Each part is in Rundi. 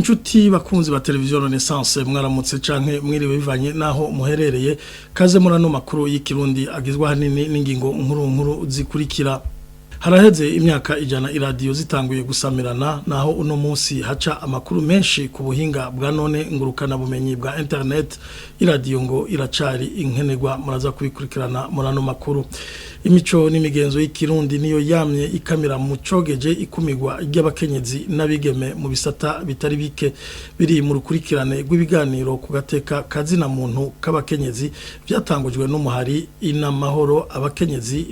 Inshuti bakunzi ba televiziyo Renaissance, mwaramutse canke mwiriwe bivanye naho muherereye. Kaze muri ano makuru y'ikirundi agizwe ahanini n'ingingo nkuru nkuru zikurikira. Haraheze imyaka 100 iradiyo zitanguye gusamirana. Naho uno munsi haca amakuru menshi ku buhinga bwa none ngurukana bumenyi bwa internet, iradiyo ngo iracari inkenerwa. Muraza kubikurikirana muri ano makuru. Imico n'imigenzo y'ikirundi niyo yamye ikamira mu cogeje ikumigwa ry'abakenyezi n'abigeme mu bisata bitari bike. Biri mu rukurikirane rw'ibiganiro ku gateka kazina muntu k'abakenyezi byatangujwe n'umuhari Inamahoro, abakenyezi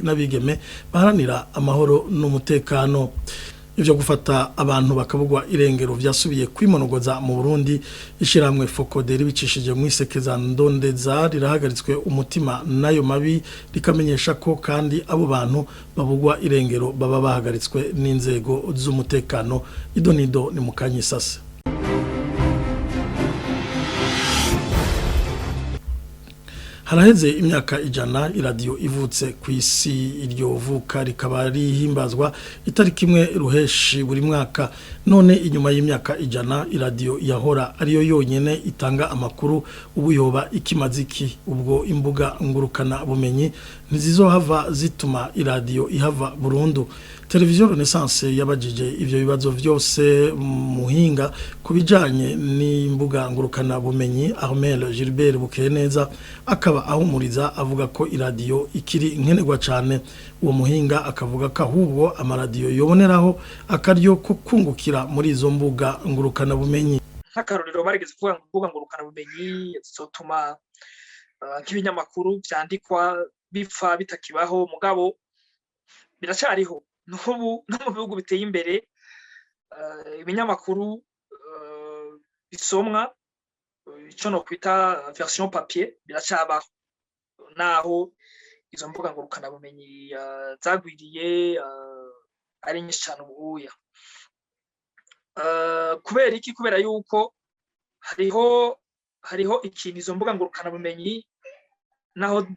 n'abigeme baharanira amahoro n'umutekano. Ivyo gufata abantu bakabugwa irengero vyasubiye kwimonogoza mu Burundi. Ishiramwe Focode ribicishije mwisekeza ndondeza rirahagaritswe umutima nayo mabi, rikamenyesha ko kandi abo bantu babugwa irengero baba bahagaritswe n'inzego z'umutekano. Idonido ni mukanyisase. Haraheze imyaka 100 iradiyo ivutse ku isi. Iryo vuka rikaba rihimbazwa itariki 1 ruheshi buri mwaka. None inyuma y'imyaka 100 iradiyo yahora ariyo yonyene itanga amakuru ubu yoba ikimaziki? Ubwo imbuga ngurukana bumenyi ntizizohava zituma iradiyo ihava burundu? Televiziyo Renaissance yabajije ivyo bibazo vyose muhinga kubijanye n'imbuga ngurukana bumenyi Armel Gilbert Bukeneza, akaba ahumuriza avuga ko iradiyo ikiri nkenerwa cyane. Uwo muhinga akavuga ko ahubwo amaradiyo yoboneraho akaryo ko kungukira muri izo mbuga ngurukana bumenyi. Nk'akarorero, barigeze kuvuga ngo imbuga ngurukana bumenyi zizotuma nk'ibinyamakuru vyandikwa bipfa, bitakibaho, mugabo biracariho n'ubu. No mu bihugu biteye imbere, ibinyamakuru bisomwa, ico no kwita version papier, biracabaho naho izo mbuga ngurukana bumenyi zagwiriye ari nyinshi cane ubuya. Kubera iki? Kubera yuko hariho ikintu izo mbuga ngurukana bumenyi, naho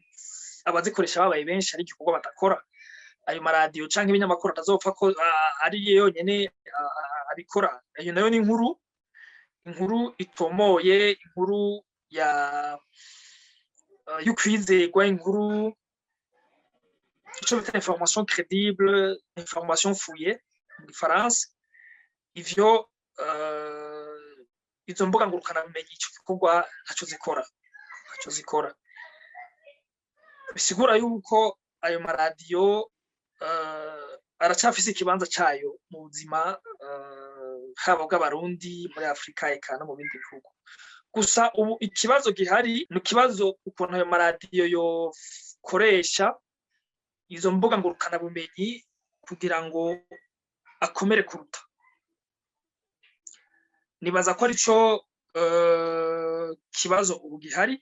abazikoresha babaye benshi, ari igikorwa badakora ayo maradiyo canke ibinyamakuru atazopfa ko ari yonyene abikora. Ayo nayo ni inkuru itomoye, inkuru ya y'ukwizerwa, inkuru ico bita information crédible, information fouillée mu gifaransa. Ivyo izo mbuga ngurukana bumenyi ico gikorwa ntaco zikora. Bisigura yuko ayo maradiyo aracafise ikibanza cayo mu buzima haba bw'Abarundi, muri Afurika, eka no mu bindi bihugu. Gusa ubu ikibazo gihari ni ikibazo ukuntu ayo maradiyo yokoresha izo mbuga ngurukana bumenyi kugira ngo akomere kuruta. Nibaza ko arico kibazo ubu gihari,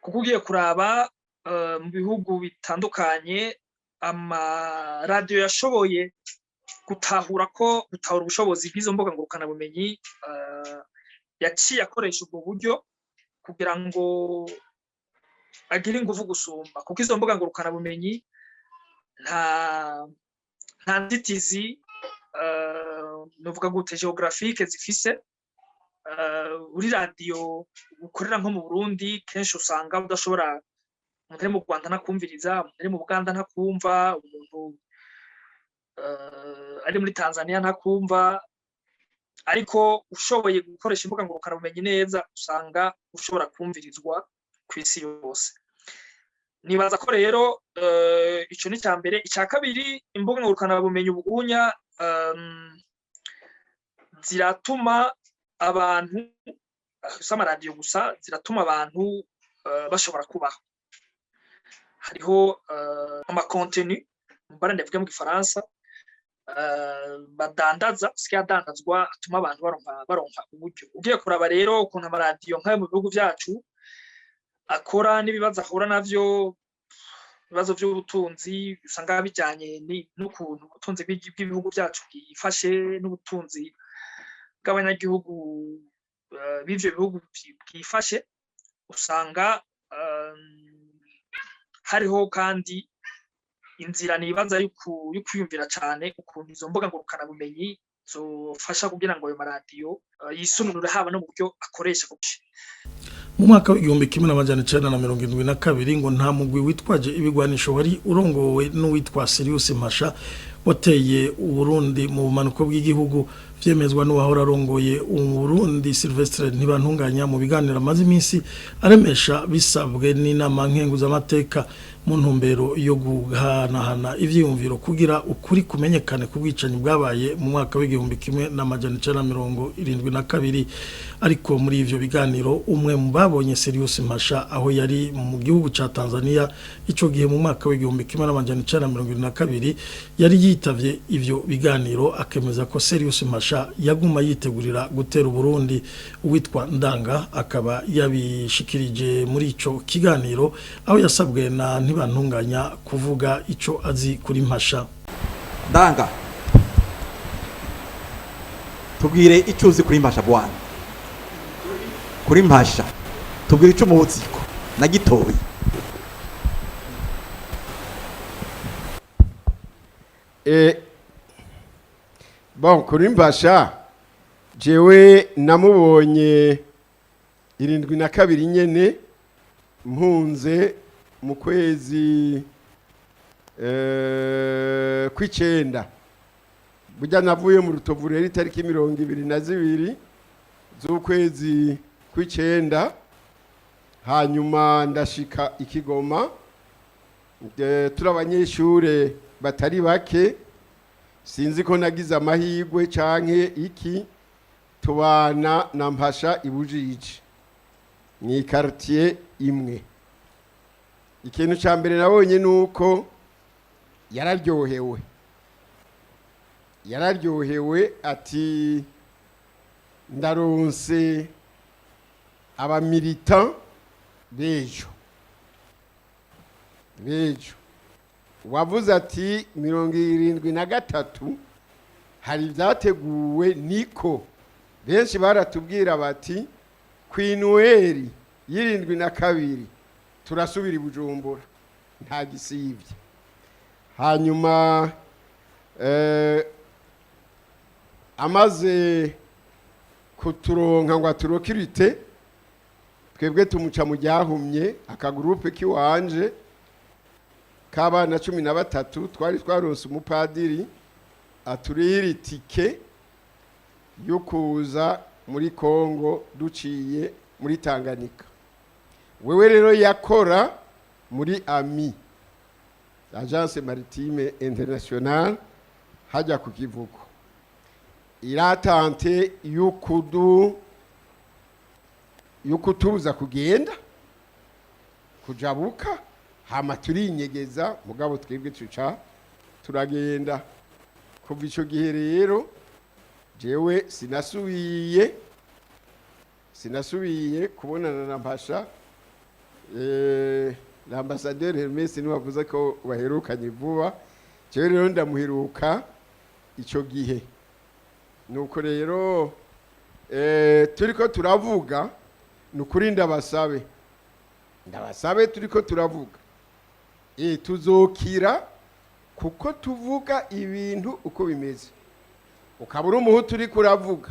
kuko ugiye kuraba mu bihugu bitandukanye, amaradiyo yashoboye gutahura ko gutahura ubushobozi bw'izo mbuga ngurukana bumenyi, yaciye akoresha ubwo buryo kugira ngo agire ingufu gusumba, kuko izo mbuga ngurukana bumenyi nta nzitizi novuga gute géographique zifise. Uri radiyo ukorera nko mu Burundi, kenshi usanga udashobora, umuntu ari mu Rwanda ntakumviriza, umuntu ari mu Buganda ntakumva, umuntu ari muri Tanzania ntakumva. Ariko ushoboye gukoresha imbuga ngurukanabumenyi neza, usanga ushobora kumvirizwa ku isi yose. Nibaza ko rero ico ni mbere. Icya kabiri, imbuga ngurukanabumenyi ubugunya ziratuma abantu, si amaradiyo gusa, ziratuma abantu bashobora kubaho. Hariho ama contenus, mbara ndavuga mu gifaransa, badandaza, sigaye adandazwa, atuma abantu baronka uburyo. Ugiye kuraba rero ukuntu amaradiyo nk'ayo mu bihugu vyacu akora n'ibibazo ahura navyo, ibibazo by'ubutunzi usanga bijyanye n'ukuntu ubutunzi bw'ibihugu byacu bwifashe n'ubutunzi bw'abanyagihugu b'ivyo bihugu bwifashe, usanga hariho kandi inzira nibaza yo kwiyumvira cane ukuntu izo mbuga ngurukanabumenyi. Zofasha kugira ngo ayo maradiyo yisununure, haba no mu buryo akoresha. Mu mwaka w'1972 ngo nta mugwi witwaje ibigwanisho wari urongowe n'uwitwa Sirius Mpasha wateye Uburundi mu bumanuko bw'igihugu. Vyemezwa n'uwahora arongoye Uburundi, Sylvestre Ntibantunganya, mu biganiro amaze iminsi aremesha bisabwe n'inama nkenguzamateka mu ntumbero yo guhanahana ivyiyumviro kugira ukuri kumenyekane ku bwicanyi bwabaye mu mwaka w'1972. Ariko muri ivyo biganiro, umwe mu babonye Sirius Mpasha aho yari mu gihugu ca Tanzania ico gihe mu mwaka w'1972 yari yitavye ivyo biganiro, akemeza ko Sirius Mpasha yaguma yitegurira gutera Burundi. Uwitwa Ndanga akaba yabishikirije muri ico kiganiro aho yasabwe na Ntibantunganya kuvuga ico azi kuri Mpasha. Ndanga, tubwire icyo uzi kuri Mpasha, bwana. Kuri Mpasha, tubwire icyo umuziko na gitoyi. Bon, kuri Mpasha, jewe namubonye 72 nyene, mpunze mu kwezi kw'icenda. Burya navuye mu Rutovu rero itariki 22 z'ukwezi kw'icenda, hanyuma ndashika ikigoma. Turi abanyeshure batari bake. Sinzi ko nagize amahirwe canke iki, tubana na Mpasha ibujiji ni quartier imwe. Ikintu ca mbere nabonye nuko yararyohewe, yararyohewe ati: "Ndaronse abamilitants b'ejo b'ejo." Wavuze ati 73 hari ibyateguwe, niko benshi baratubwira bati kw'inuweri y'72 turasubira i Bujumbura, nta gisibye. Hanyuma amaze kuturonka ngo aturokirite, twebwe tumuca mu ryahumye. Akagurupe k'iwanje k'abana 13 twari twaronse umupadiri aturihira itike yo kuza muri Kongo duciye muri Tanganyika. Wewe rero yakora muri AMI, Agence Maritime Internationale, hajya ku kivuko. Iratante y'ukutubuza kugenda kujabuka, hama turinyegeza. Mugabo twebwe tuca turagenda. Kuva ico gihe rero jewe sinasubiye kubonana na Mpasha. L'ambassadeur Hermes niwe wavuze ko baherukanye vuba. Jewe rero ndamuheruka ico gihe. Nuko rero turiko turavuga, nukuri ndabasabe, ndabasabe, turiko turavuga tuzokira kuko tuvuga ibintu uko bimeze. Ukaba uri umuhutu uriko uravuga,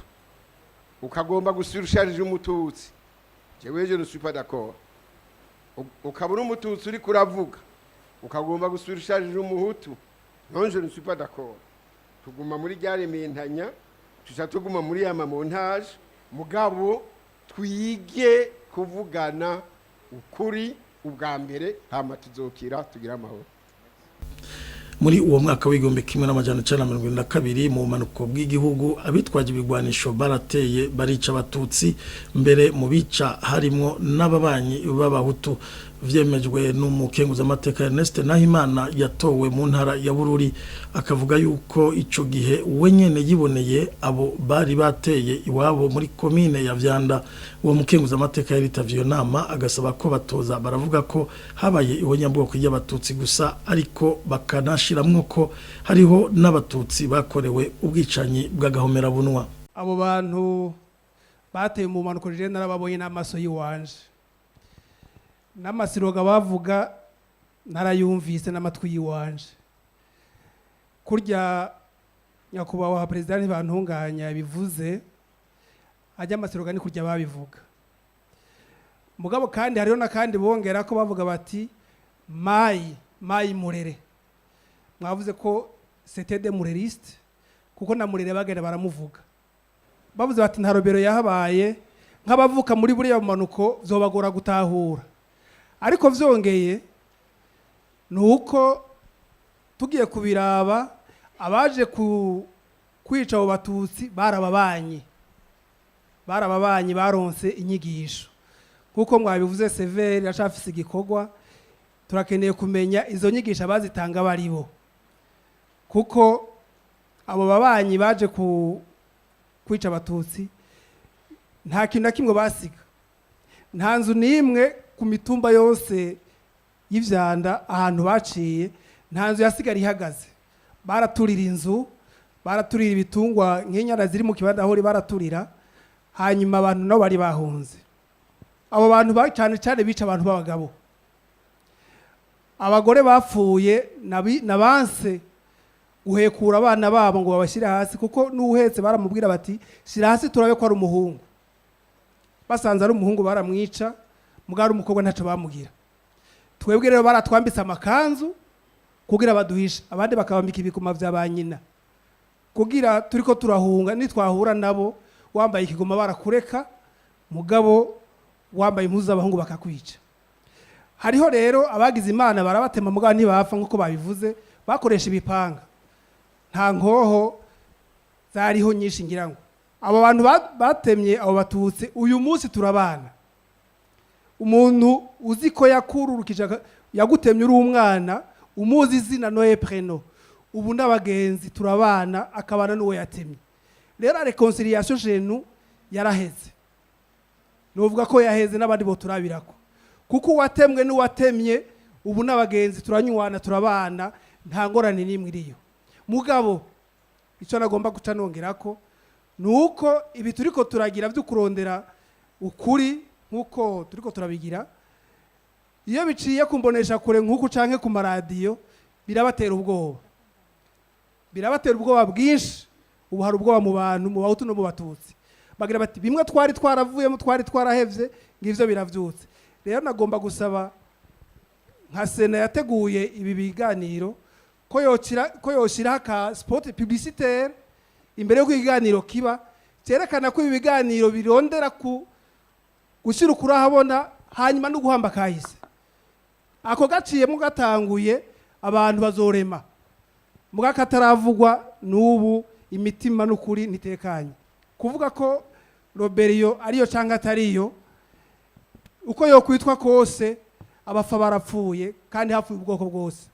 ukagomba gusura umututsi, jewe je ne suis pas d'accord. Ukaba uri umututsi uriko uravuga, ukagomba gusura umuhutu, non, je ne suis pas d'accord. Tuguma muri ryarementanya, tuca tuguma muri ya mamontage. Mugabo twige kuvugana ukuri ubwa mbere, hama tuzokira tugira amahoro. Muri uwo mwaka w'1972 mu bumanuko bw'igihugu, abitwaje ibigwanisho barateye, barica abatutsi. Mbere mu bica harimwo n'ababanyi b'abahutu. Vyemejwe n'umukenguzamateka Ernest Nahimana yatowe mu ntara ya Bururi, akavuga yuko ico gihe we nyene yiboneye abo bari bateye iwabo muri komine ya Vyanda. Uwo mukenguzamateka yaritavye iyo nama, agasaba ko batoza baravuga ko habaye ihonyabwoko ry'abatutsi gusa, ariko bakanashiramwo ko hariho n'abatutsi bakorewe ubwicanyi bw'agahomerabunwa. Abo bantu bateye mu mpanuka je narababonye n'amaso y'iwanje, n'amasiroga bavuga narayumvise n'amatwi y'iwanje. Kurya Nyakubahwa Perezida Ntibantunganya bivuze ajya ama slogan kurya babivuga. Mugabo kandi hariho n'akandi bongera ko bavuga bati Mayi Mayi Murere. Mwavuze ko c'était des mureristes, kuko na Murere bagenda baramuvuga. Bavuze bati nta rébellion yahabaye. Nk'abavuka muri buriya bumanuko vyobagora gutahura, ariko vyongeye ni uko tugiye kubiraba, abaje ku kwica abo Batutsi barababanye, baronse inyigisho nkuko mwabivuze. CVR iracafise igikorwa. Turakeneye kumenya izo nyigisho abazitanga baribo, kuko abo babanyi baje ku kwica Abatutsi nta kintu na kimwe basiga, nta nzu n'imwe ku mitumba yose y'ivyanda ahantu baciye, nta nzu yasigara ihagaze. Baraturira inzu, baraturira ibitungwa nk'inyana ziri mu kibanza aho baraturira. Hanyuma abantu nabo bari bahunze. Abo bantu cyane cyane bica abantu b'abagabo. Abagore bapfuye nabanse guhekura abana babo ngo babashyire hasi, kuko n'uhetse baramubwira bati: "Shyira hasi turabe ko ari umuhungu." Basanze ari umuhungu baramwica, mugabo ari umukobwa ntacyo bamugira. Twebwe rero baratwambitse amakanzu kugira baduhishe, abandi bakabambika ibigoma vya ba nyina kugira turiko turahunga nitwahura nabo, wambaye ikigoma barakureka, mugabo wambaye impuzu z'abahungu bakakwica. Hariho rero abagize Imana barabatema, mugabo ntibapfa. Nk'uko babivuze, bakoresha ibipanga, nta nkoho zariho nyinshi. Ngira ngo abo bantu batemye abo Batutsi uyu munsi turabana. Umuntu uzi ko yakururukije yagutemye uri umwana, umuzi izina nom et prénom, ubu n'abagenzi, turabana, akabana n'uwo yatemye. Rero réconciliation chez nous yaraheze, nuvuga ko yaheze n'abandi bo turabirako, kuko uwatemwe n'uwatemye ubu n'abagenzi, turanywana, turabana, nta ngorane n'imwe iriyo. Mugabo icyo nagomba guca nongera ko ni uko ibi turiko turagira byo kurondera ukuri, nk'uko turiko turabigira, iyo biciye ku mbonesha kure nk'uku canke ku maradiyo, birabatera ubwoba, birabatera ubwoba bwinshi. Ubu hari ubwoba mu bantu, mu Bahutu no mu Batutsi, bagira bati: "Bimwe twari twaravuyemo, twari twarahevye, ngivyo biravyutse." Rero nagomba gusaba nka CENA yateguye ibi biganiro ko yoshira aka spot publicitaire imbere y'uko ikiganiro kiba, cyerekana ko ibi biganiro birondera ku gushyira ukuri ahabona, hanyuma no guhamba kahise. Ako gaciyemo gatanguye, abantu bazorema. Muga kataravugwa n'ubu, imitima n'ukuri ntitekanye. Kuvuga ko rébellion ariyo cyangwa atariyo, uko yokwitwa kose, abafa barapfuye kandi hapfuye ubwoko bwose.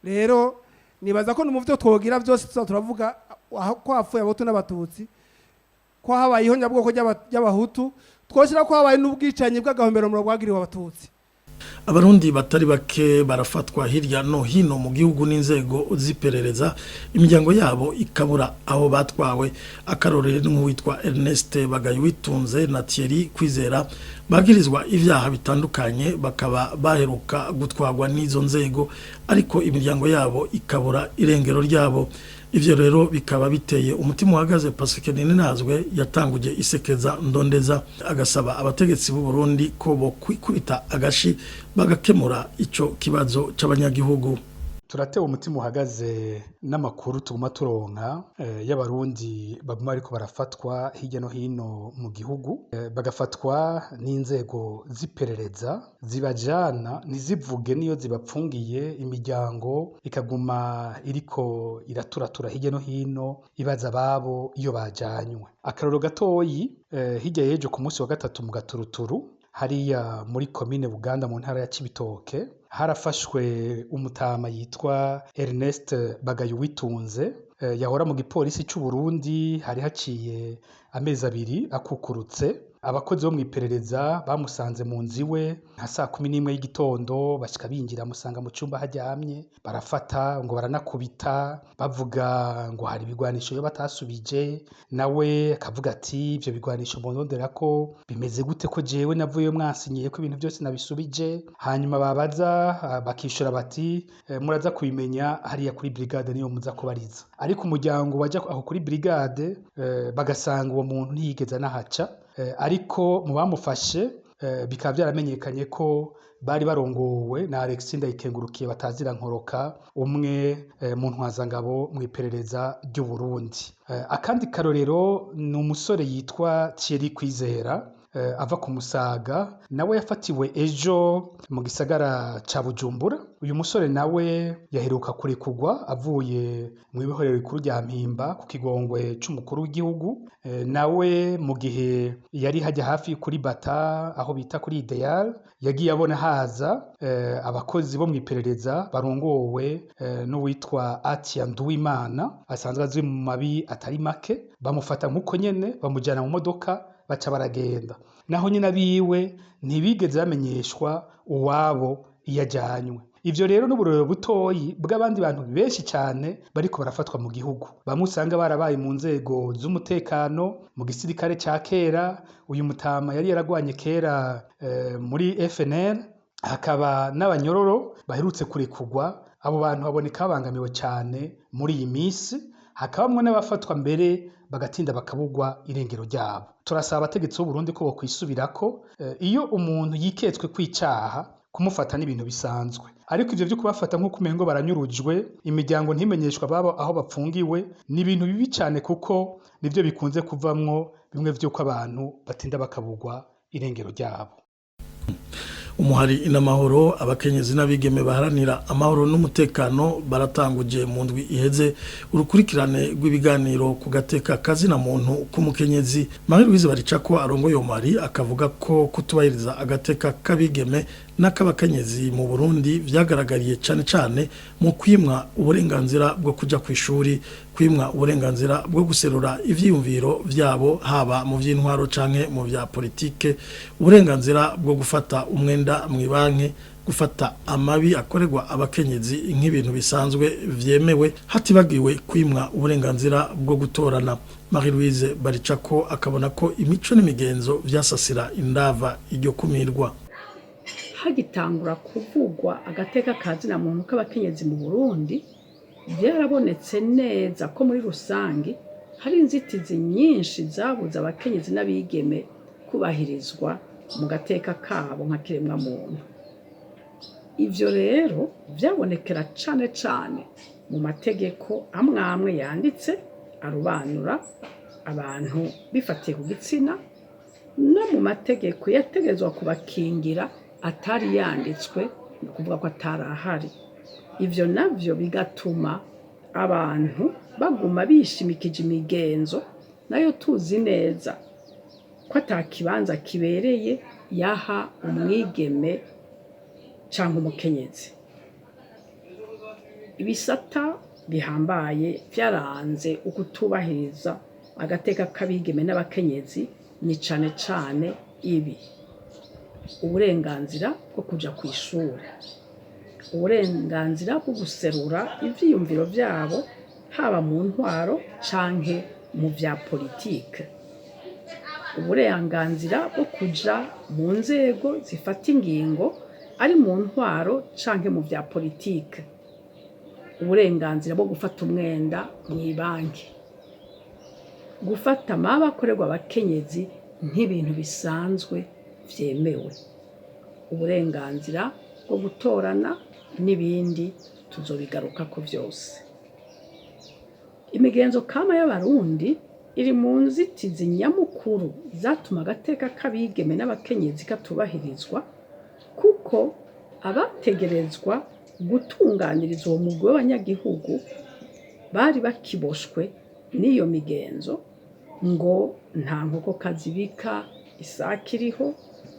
Rero nibaza ko mu byo twogira byose tuza turavuga ko hapfuye Abahutu n'Abatutsi, ko habaye ihonyabwoko ry'Abahutu, twoshyira ko habaye n'ubwicanyi bw'agahomberomuro bwagiriwe Abatutsi. Abarundi batari bake barafatwa hirya no hino mu gihugu n'inzego z'iperereza, imiryango yabo ikabura aho batwawe. Akarorero n'uwitwa Ernest Bagayiwitunze na Thierry Kwizera, bagirizwa ivyaha bitandukanye, bakaba baheruka gutwarwa n'izo nzego, ariko imiryango yabo ikabura irengero ryabo. Ivyo rero bikaba biteye umutima uhagaze. Pacifique Nininahazwe yatanguje isekeza ndondeza, agasaba abategetsi b'u Burundi ko bo kwikubita agashi bagakemura ico kibazo c'abanyagihugu. Turatewe umutima uhagaze n'amakuru tuguma turonka y'Abarundi baguma bariko barafatwa hirya no hino mu gihugu, bagafatwa n'inzego z'iperereza zibajana ntizivuge niyo zibapfungiye, imiryango ikaguma iriko iraturatura hirya no hino ibaza ababo iyo bajanywe. Akarorero gatoyi, hirya y'ejo ku munsi wa gatatu mu Gaturuturu, hariya muri komine Buganda mu ntara ya Cibitoke, harafashwe umutama yitwa Ernest Bagayuwitunze, yahora mu gipolisi c'u Burundi. Hari haciye amezi 2 akukurutse. Abakozi bo mw'iperereza bamusanze mu nzu iwe nka saa 11 y'igitondo, bashika binjira amusanga mu cumba haryamye, barafata ngo baranakubita, bavuga ngo hari ibigwanisho yo batasubije, nawe akavuga ati ivyo bigwanisho mundondera ko bimeze gute ko jewe navuyeyo mwansinyiye ko ibintu byose nabisubije. Hanyuma babaza bakishura bati muraza kubimenya hariya kuri brigade niyo muza kubariza. Ariko umuryango waja aho kuri brigade bagasanga uwo muntu ntiyigeze anahaca. Ariko mu bamufashe bikaba vyaramenyekanye ko bari barongowe na Alexis Ndayikengurukiye batazira nkoroka, umwe mu ntwazangabo mw'iperereza ry'u Burundi. Akandi karorero ni umusore yitwa Thierry Kwizera ava ku Musaga, nawe yafatiwe ejo mu gisagara ca Bujumbura. Uyu musore nawe yaheruka kurekurwa avuye mu ibohero rikuru rya Mpimba ku kigongwe c'umukuru w'igihugu. Nawe mu gihe yari hajya hafi kuri Bata aho bita kuri Ideal, yagiye abona haza abakozi bo mw'iperereza barongowe n'uwitwa Atia Nduwimana asanzwe azwi mu mabi atari make, bamufata nk'uko nyene bamujana mu modoka baca baragenda. Naho nyine abiwe ntibigeze bamenyeshwa uwabo iyo ajanywe. Ivyo rero n'uburorero butoyi bw'abandi bantu benshi cane bariko barafatwa mu gihugu. Bamwe usanga barabaye mu nzego z'umutekano mu gisirikare ca kera, uyu mutama yari yaragwanye kera muri FNL, hakaba n'abanyororo baherutse kurekurwa. Abo bantu baboneka babangamiwe cane muri iyi misi, hakabamwo n'abafatwa mbere bagatinda bakabugwa irengero ryabo. Turasaba abategetsi b'u Burundi ko bokwisubirako. Iyo umuntu yiketswe kw'icaha, kumufata n'ibintu bisanzwe, ariko ivyo vyo kubafata nk'uko umengo baranyurujwe, imiryango ntimenyeshwa babo aho bapfungiwe, ni ibintu bibi cane kuko nivyo bikunze kuvamwo bimwe vy'uko abantu batinda bakabugwa irengero ryabo. Umuhari inamahoro, abakenyezi n'abigeme baharanira amahoro n'umutekano baratanguje mu ndwi iheze urukurikirane rw'ibiganiro ku gateka kazina muntu k'umukenyezi. Marie Louise Baricako arongoye Omari akavuga ko kutubahiriza agateka k'abigeme n'akabakenyezi mu Burundi vyagaragariye cane cane mu kwimwa uburenganzira bwo kuja ku ishuri, kwimwa uburenganzira bwo guserura ivyiyumviro vyabo haba mu vy'intwaro canke mu vya politike, uburenganzira bwo gufata umwenda mw'ibanki, gufata amabi akorerwa abakenyezi nk'ibintu bisanzwe vyemewe, hatibagiwe kwimwa uburenganzira bwo gutorana. Marie Louise Baricako akabona ko imico n'imigenzo vyasasira indava iryo kumirwa. Hagitangura kuvugwa agateka kazina muntu k'abakenyezi mu Burundi, byarabonetse neza ko muri rusange hari inzitizi nyinshi zabuze abakenyezi n'abigeme kubahirizwa mu gateka kabo nka kiremwa muntu. Ivyo rero vyabonekera cane cane mu mategeko amwe amwe yanditse arobanura abantu bifatiye ku gitsina, no mu mategeko yategerezwa kubakingira atari yanditswe, ni ukuvuga ko atari ahari. Ivyo navyo bigatuma abantu baguma bishimikije imigenzo nayo tuzi neza ko ata kibanza kibereye yaha umwigeme canke umukenyezi. Ibisata bihambaye vyaranze ukutubahiriza agateka k'abigeme n'abakenyezi ni cane cane ibi: uburenganzira bwo kuja kw'ishure, uburenganzira bwo guserura ivyiyumviro vyabo haba mu ntwaro canke mu vya politike, uburenganzira bwo kuja mu nzego zifata ingingo ari mu ntwaro canke mu vya politike, uburenganzira bwo gufata umwenda mw'ibanki, gufata amabi akorerwa abakenyezi nk'ibintu bisanzwe vyemewe, uburenganzira bwo gutorana n'ibindi tuzobigarukako vyose. Imigenzo kama y'Abarundi iri mu nzitizi nyamukuru zatuma agateka k'abigeme n'abakenyezi katubahirizwa, kuko abategerezwa gutunganiriza uwo mugwi w'abanyagihugu bari bakiboshwe n'iyo migenzo, ngo nta nkokokazi ibika isake iriho,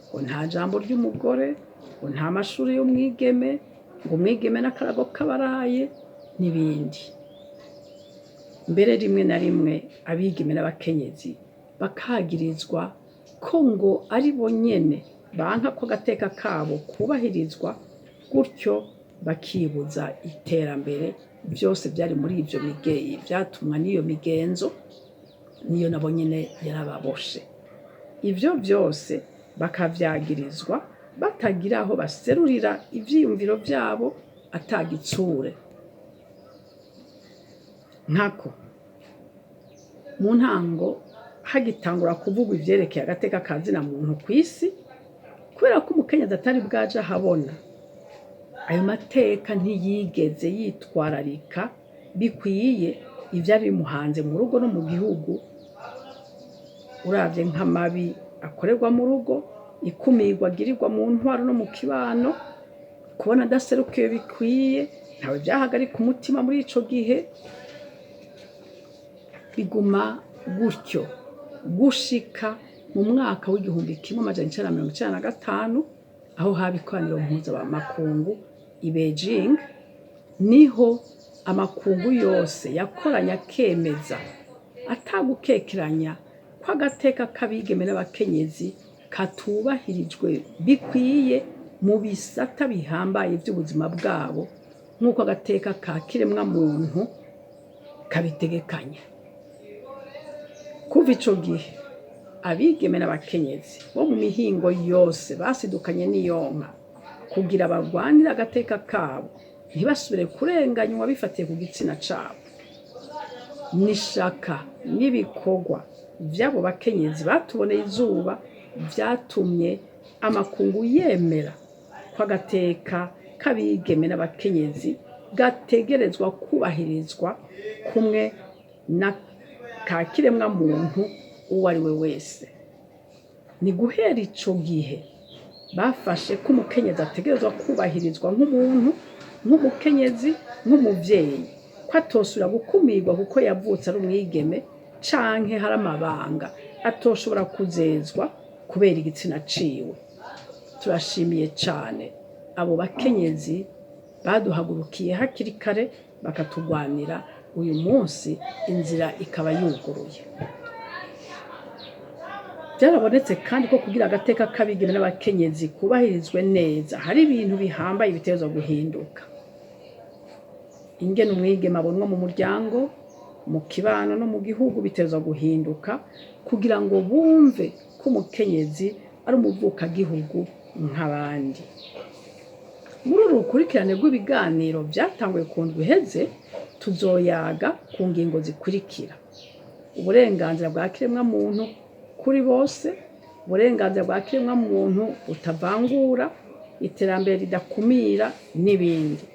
ngo nta jambo ry'umugore, ngo nta mashuri y'umwigeme, ngo umwigeme n'akarago k'abaraye n'ibindi. Mbere rimwe na rimwe abigeme n'abakenyezi bakagirizwa Ko ngo ari bo nyene banka ko agateka kabo kubahirizwa, gutyo bakibuza iterambere. Byose byari muri ivyo migeyi vyatumwa n'iyo migenzo, niyo nabo nyene yarababoshe. Ivyo byose bakavyagirizwa batagira aho baserurira ivyiyumviro vyabo atagitsure. Nkako mu ntango hagitangura kuvugwa ivyerekeye agateka ka zina muntu kw'isi, kubera ko umukenyezi atari bwaje ahabona, ayo mateka ntiyigeze yitwararika bikwiye ivyari bimuhanze mu rugo no mu gihugu. Uravye nk'amabi akorerwa mu rugo, ikumirwa agirirwa mu ntwaro no mu kibano, kubona adaserukiwe bikwiye, ntawe vyahagarika umutima muri ico gihe. Biguma gutyo gushika mu mwaka w'1995, aho haba ikoraniro mpuzamakungu i Beijing. Niho amakungu yose yakoranye akemeza atagukekeranya ko agateka k'abigeme n'abakenyezi katubahirijwe bikwiye mu bisata bihambaye by'ubuzima bwabo, nk'uko agateka ka kiremwa muntu kabitegekanya. Kuva ico gihe, abigeme n'abakenyezi bo mu mihingo yose basidukanye n'iyonka kugira barwanire agateka kabo, ntibasubire kurenganywa bifatiye ku gitsina cabo. N'ishaka n'ibikorwa vy'abo bakenyezi batuboneye izuba vyatumye amakungu yemera ko agateka k'abigeme n'abakenyezi gategerezwa kubahirizwa kumwe na ka kiremwa muntu uwo ari we wese. Ni guhera ico gihe bafashe ko umukenyezi ategerezwa kubahirizwa nk'umuntu, nk'umukenyezi, nk'umuvyeyi, ko atosubira gukumirwa kuko yavutse ari umwigeme, canke hari amabanga atoshobora kuzezwa kubera igitsina ciwe. Turashimiye cane abo bakenyezi baduhagurukiye hakiri kare bakatugwanira, uyu munsi inzira ikaba yuguruye. Byarabonetse kandi ko kugira agateka k'abigeme n'abakenyezi kubahirizwe neza, hari ibintu bihambaye bitegerezwa guhinduka. Ingene umwigeme abonwa mu muryango, mu kibano no mu gihugu bitegerezwa guhinduka, kugira ngo bumve ko umukenyezi ari umuvukagihugu nk'abandi. Muri uru rukurikirane rw'ibiganiro byatanguye ku ndwi iheze, tuzoyaga ku ngingo zikurikira: uburenganzira bwa kiremwamuntu kuri bose, uburenganzira bwa kiremwamuntu butavangura, iterambere ridakumira n'ibindi.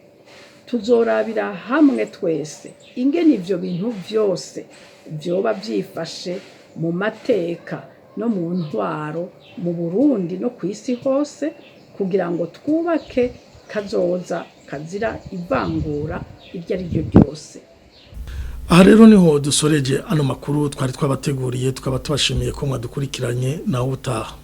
Tuzorabira hamwe twese ingene ivyo bintu vyose vyoba vyifashe mu mateka no mu ntwaro mu Burundi no kw'isi hose, kugira ngo twubake kazoza kazira ivangura iryo ari ryo ryose. Aha rero niho dusoreje ano makuru twari twabateguriye, tukaba tubashimiye ko mwadukurikiranye. Naho utaha.